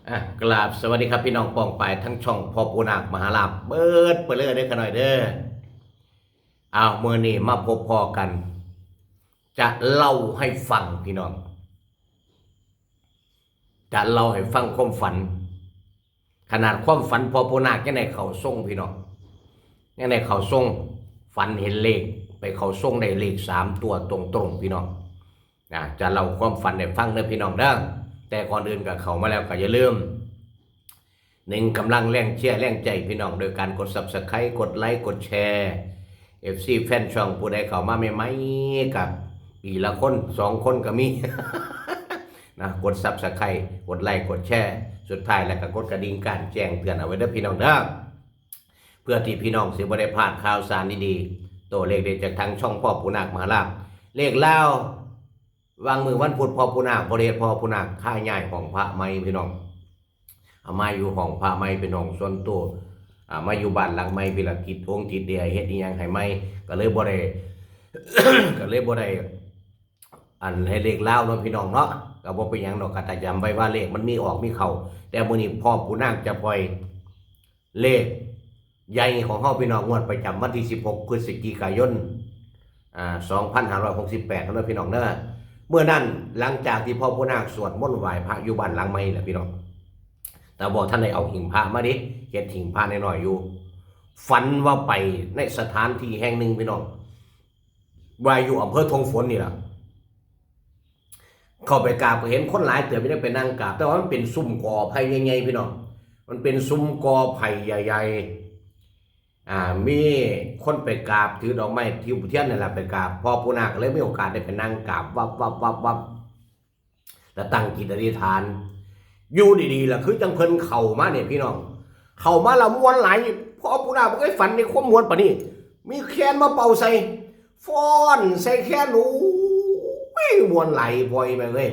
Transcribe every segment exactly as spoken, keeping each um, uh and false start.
อ่ะ กราบสวัสดีครับพี่น้องป้องปายทั้งช่องพ่อปู่นาคมหาลาภเบิดไปเลยเด้อขะน้อยเด้อ เอามื้อนี้มาพบพ้อกัน จะเล่าให้ฟังพี่น้อง จะเล่าให้ฟังความฝัน ขนาดความฝันพ่อปู่นาคยังได้เข้าทรงพี่น้อง ยังได้เข้าทรง ฝันเห็นเลข ไปเข้าทรงได้เลขสามตัวตรงๆพี่น้อง นะ จะเล่าความฝันให้ฟังเด้อพี่น้องเด้อ แต่ก่อนอื่นก็เข้ามาแล้วก็อย่าลืม หนึ่งกำลังแรงเชียร์แรงใจพี่น้องโดยการกด Subscribe กดไลค์กดแชร์ เอฟซี แฟนช่องผู้ใดเข้ามาใหม่ๆกับปีละคนสองคนก็มี นะ กด Subscribe กดไลค์กดแชร์ สุดท้ายแล้วก็กดกระดิ่งการแจ้งเตือนเอาไว้เด้อพี่น้องเด้อ เพื่อที่พี่น้องสิบ่ได้พลาดข่าวสารดีๆ ตัวเลขเด็ดจากทางช่องพ่อปู่นาคมหาลาภ เลขลาว วางมือวันพุธพ่อปู่นาค บ่ได้เฮ็ดพ่อปู่นาค ค่าย้ายห้องพระใหม่พี่น้อง เอามาอยู่ห้องพระใหม่เป็นห้องส่วนตัว อ่า มาอยู่บ้านหลังใหม่พี่ละ ติดองค์ติดเดียเฮ็ดอีหยังให้ใหม่ ก็เลยบ่ได้ ก็เลยบ่ได้ อันให้เลขลาวเนาะพี่น้องเนาะ ก็บ่เป็นหยังดอก ก็จะจำไว้ว่าเลขมันมีออกมีเข้า แต่มื้อนี้พ่อปู่นาคจะปล่อยเลขใหญ่ของเฮาพี่น้อง งวดประจำวันที่สิบหกพฤศจิกายน อ่า สองพันห้าร้อยหกสิบแปดเนาะพี่น้องเนาะ เมื่อนั้นหลังจากที่พ่อปู่นาคสวดมนต์ไหว้พระอยู่บ้านหลังใหม่แหละพี่น้อง แต่บ่ทันได้เอาหิ้งพระมาเด้ เฮ็ดหิ้งพระน้อยๆอยู่ ฝันว่าไปในสถานที่แห่งหนึ่งพี่น้อง ว่าอยู่อำเภอทงฝนนี่ล่ะ เข้าไปกราบก็เห็นคนหลายเติบอยู่เด้ ไปนั่งกราบ แต่ว่ามันเป็นซุมกอไผ่ใหญ่ๆพี่น้อง มันเป็นซุมกอไผ่ใหญ่ๆ อ่า มีคนไปกราบถือดอกไม้ธูปเทียนนั่นล่ะ ไปกราบพ่อปู่นาค ก็เลยมีโอกาสได้ไปนั่งกราบวับวับวับวับ แล้วตั้งจิตอธิษฐาน อยู่ดีๆล่ะ คือจังเพิ่นเข้ามาเนี่ยพี่น้อง เข้ามาแล้วม่วนหลาย พ่อปู่นาคบ่เคยฝันในความม่วนปานนี้ มีแคนมาเป่าใส่ ฟ้อนใส่แคน โอ้ย ม่วนหลายพ่อแม่เอ้ย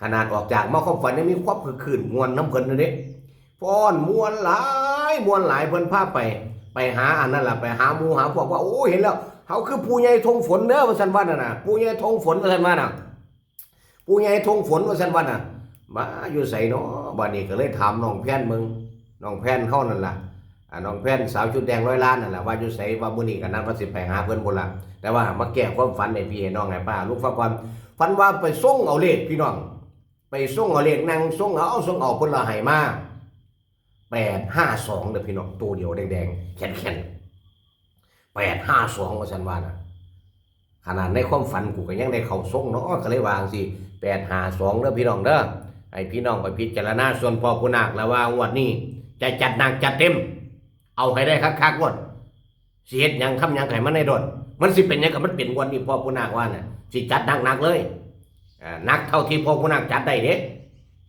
ขนาดออกจากมาความฝันยังมีความคึกคืนม่วนนำเพิ่นอยู่เด้ ฟ้อนม่วนหลาย ม่วนหลาย เพิ่นพาไป ไปหาอันนั้นล่ะ ไปหาหมู่หาพวกว่า โอ้ เห็นแล้ว เขาคือปู่ใหญ่ทงฝนเด้อ ว่าซั่นว่านั่นน่ะ ปู่ใหญ่ทงฝน ว่าซั่นว่าน่ะ ปู่ใหญ่ทงฝน ว่าซั่นว่าน่ะ มาอยู่ไสน้อ บัดนี้ก็เลยถามน้องแพนเบิ่ง น้องแพนเฮานั่นล่ะ อ่า น้องแพนสาวชุดแดงร้อยล้านนั่นล่ะ ว่าอยู่ไส ว่ามื้อนี้ก็นัดว่าสิไปหาเพิ่นพุ้นล่ะ แต่ว่ามาแก้ความฝันให้พี่ให้น้องให้ป้าลูกฟังก่อน ฝันว่าไปส่งเอาเลขพี่น้อง ไปส่งเอาเลข นั่งส่งเอา ส่งเอา เพิ่นละให้มา แปดห้าสอง เด้อพี่น้อง ตัวเดียวแดงๆ แข็งๆ แปดห้าสอง ว่าซั่นว่าน่ะ ขนาดในความฝันกูก็ยังได้เข้าทรงเนาะ ก็เลยว่าจั่งซี้ แปดห้าสอง เด้อพี่น้องเด้อ ให้พี่น้องไปพิจารณา ส่วนพ่อปู่นาคแล้วว่างวดนี้จะจัดหนักจัดเต็ม เอาให้ได้คักๆงวด สิเฮ็ดหยังทำหยังให้มันได้โดด มันสิเป็นหยังก็มันเป็นงวดนี้ พ่อปู่นาคว่าน่ะ สิจัดหนักๆเลย อ่า หนักเท่าที่พ่อปู่นาคจัดได้เด้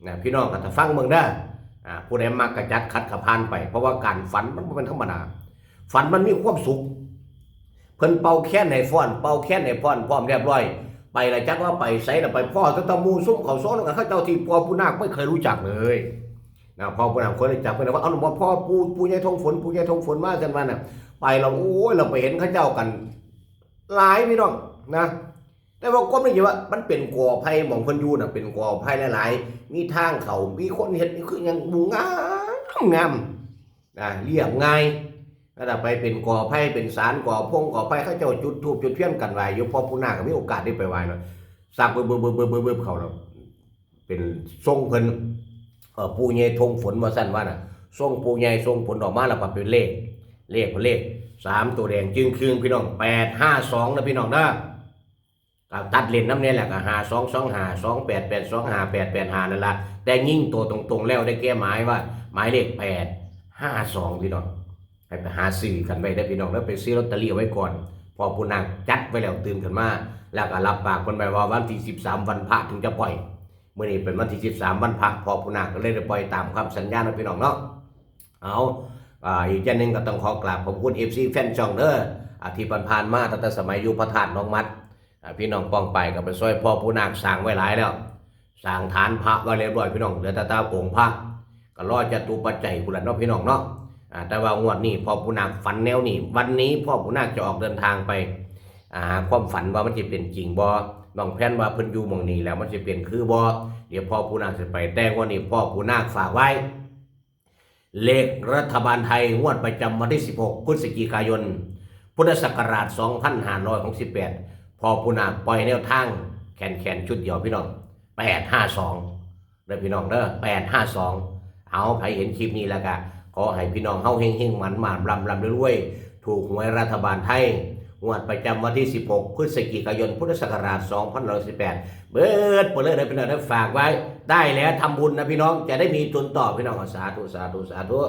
นะ พี่น้องก็ถ้าฟังเบิ่งเด้อ อ่า ผู้ใดมักก็จัด ขัดก็ผ่านไป เพราะว่าการฝันมันบ่แม่นธรรมดา ฝันมันมีความสุข เพิ่นเป่าแคนให้ฟ้อน เป่าแคนให้ฟ้อน พร้อมเรียบร้อย ไปละจักว่าไปไสละ ไปพ้อแต่ตะหมู่ซุมเขาซ้อนกัน เขาเจ้าที่พ่อปู่นาคไม่เคยรู้จักเลย นะ พ่อปู่นาคคนรู้จักเพิ่นว่า เอาหลวงพ่อปู่ ปู่ใหญ่ทงฝน ปู่ใหญ่ทงฝนมา ซั่นว่าน่ะ ไปแล้ว โอ้ย เราไปเห็นเขาเจ้ากัน หลายพี่น้องนะ แต่ว่าความในใจว่ามันเป็นกอไผ่หม่องเพิ่นอยู่น่ะ เป็นกอไผ่หลายๆ มีทางเข้า มีคนเฮ็ด คือหยังดูงามงาม นะ เรียบง่าย แล้วถ้าไปเป็นกอไผ่ เป็นศาล กอพงกอไผ่ เขาเจ้าจุดธูปจุดเทียนกันไหว้อยู่ พ่อปู่นาคก็มีโอกาสได้ไปไหว้เนาะ สักบึบบึบบึบบึบบึบเข้าแล้ว เป็นทรงเพิ่น เอ่อ ปู่ใหญ่ทงฝนว่าซั่นว่าน่ะ ทรงปู่ใหญ่ทงฝนออกมาแล้วก็เป็นเลข เลข เลขสามตัวแดงจึ่งครึ่งพี่น้อง แปดห้าสอง นะพี่น้องนะ ก็ตัดเล่นนำแน่แหละ ก็ ห้าสองสองห้า สองแปดแปดสอง ห้าแปดแปดห้า นั่นล่ะ แต่ยิงตัวตรงๆแล้วได้แก่หมายว่า หมายเลข แปดห้าสอง พี่น้อง ให้ไปหาซื้อกันไว้เด้อพี่น้องเด้อ ไปซื้อลอตเตอรี่ไว้ก่อน พ่อปู่นาคจัดไว้แล้วตื่นขึ้นมา แล้วก็รับปากเพิ่นไว้ว่าวันที่สิบสามวันพระถึงจะปล่อย มื้อนี้เป็นวันที่สิบสามวันพระ พ่อปู่นาคก็เลยได้ปล่อยตามคำสัญญาเนาะพี่น้องเนาะ เอา อ่า อีกอย่างหนึ่งก็ต้องขอกราบขอบคุณ เอฟซี แฟนช่องเด้อ อ่า ที่ผ่านๆมาตั้งแต่สมัยอยู่พระธาตุหนองมัด อ่า พี่น้องป้องไปก็ไปซอยพ่อปู่นาคสร้างไว้หลายแล้ว สร้างฐานพระไว้เรียบร้อยพี่น้อง เหลือแต่ตาองค์พระ ก็รอจตุปัจจัยพุ้นล่ะเนาะพี่น้องเนาะ อ่า แต่ว่างวดนี้พ่อปู่นาคฝันแนวนี้ วันนี้พ่อปู่นาคจะออกเดินทางไป อ่า ความฝันว่ามันจะเป็นจริงบ่ น้องแพนว่าเพิ่นอยู่หม่องนี้แล้วมันสิเป็นคือบ่ เดี๋ยวพ่อปู่นาคสิไป แต่งวดนี้พ่อปู่นาคฝากไว้ เลขรัฐบาลไทยงวดประจำวันที่ สิบหก พฤศจิกายน พุทธศักราช สองพันห้าร้อยหกสิบแปด พ่อปู่นาคปล่อยแนวทางแขนๆ ชุดเดียวพี่น้อง แปดห้าสอง เด้อพี่น้องเด้อ แปดห้าสอง เอา ใครเห็นคลิปนี้แล้วก็ขอให้พี่น้องเฮาเฮงๆ หมานๆ ร่ำๆ รวยๆ ถูกหวยรัฐบาลไทย งวดประจำวันที่ สิบหก พฤศจิกายน พุทธศักราช สองพันห้าร้อยหกสิบแปด เบิดไปเลยนะพี่น้องนะ ฝากไว้ ได้แล้วทำบุญนะพี่น้อง จะได้มีทุนต่อพี่น้อง สาธุ สาธุ สาธุ